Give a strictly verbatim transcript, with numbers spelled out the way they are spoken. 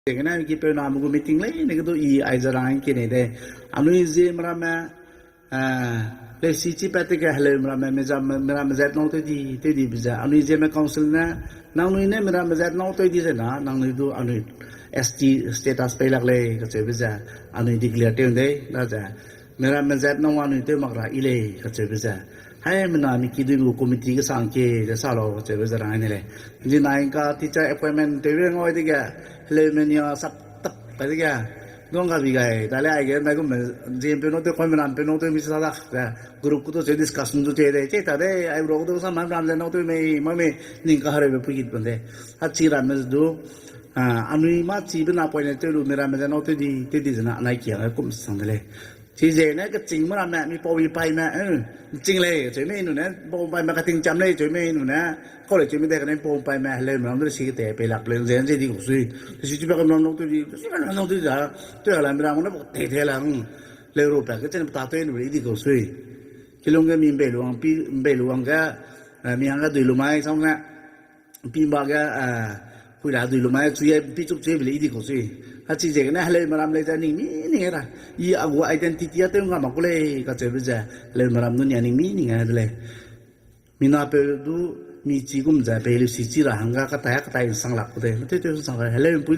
Ziegene kipeu name gu meeting leine ge du i aize rang kie nei de. Anui Zeme ramme, eh, leusi chipat tege heleume ramme, meza-, meramme zat nâu tew di, tew dibe ze, anui Zeme council ne, nangnui ne meramme zat nâu tew di ze na, nangnui du anui S T status pei lak lei kacheube ze, anui declare tew dei, daze, meramme zat nâu anui tew mak ra yi lei kacheube ze, haimena mi kiduibe gu committee kesang kie ze sa lau kacheube ze rang ne lei. Zinai ka teacher appointment tewbe ngau dege, heleume nia sap tap kai dege, duang gabi gai ta lei aige, ndaigum Zeme peu nâu tew, kau meramme peu nâu tew mi sa lak ze, group ku du cheu discussion du cheu dei, cheu ta dei, ai bro du sa ma meramme zat nâu tew mei, ma mei, ning kahereube puigit bam de. Hachi ramme ze du, ah, anui mâ chibe napoine tew lu meramme zat nâu tew di, tew di zena anai kia kum sang de lei. Chiziegene kechîngme ramme, mi pau mi paime, eh, chîng lei cheu mei nune, pau mi paime kating cham lei cheu mei nune, kau lei cheu mei de kane pau mi paime heleume ram du lesi kete pei lak lei ze, ze di kau sui. Lesi chibe kam ram nâu tew di, lesi ram nâu tew di za, tew la meramme ne pau tei tei la, mm, leu ru pa kechene peta tew ne be i di kau sui. Kilung ge mi mbei lu wang pi, mbei lu wang ge, eh, mi hangge dui lu mai, sang ne, pi mba ge, eh, hui ra dui lu mai, chui ai pi chup chui be lei i di kau sui. Hachiziegene heleume ram lei ze ning mi ning ra. I a gu identity a tew ngga mak ku lei kacheube ze, heleume ram du nia ning mi ning de lei. Minapeu du mi chi gum ze pei leusi chi ra hangge katai katai nsang lak ku de. Metew tew nsang ra heleumpui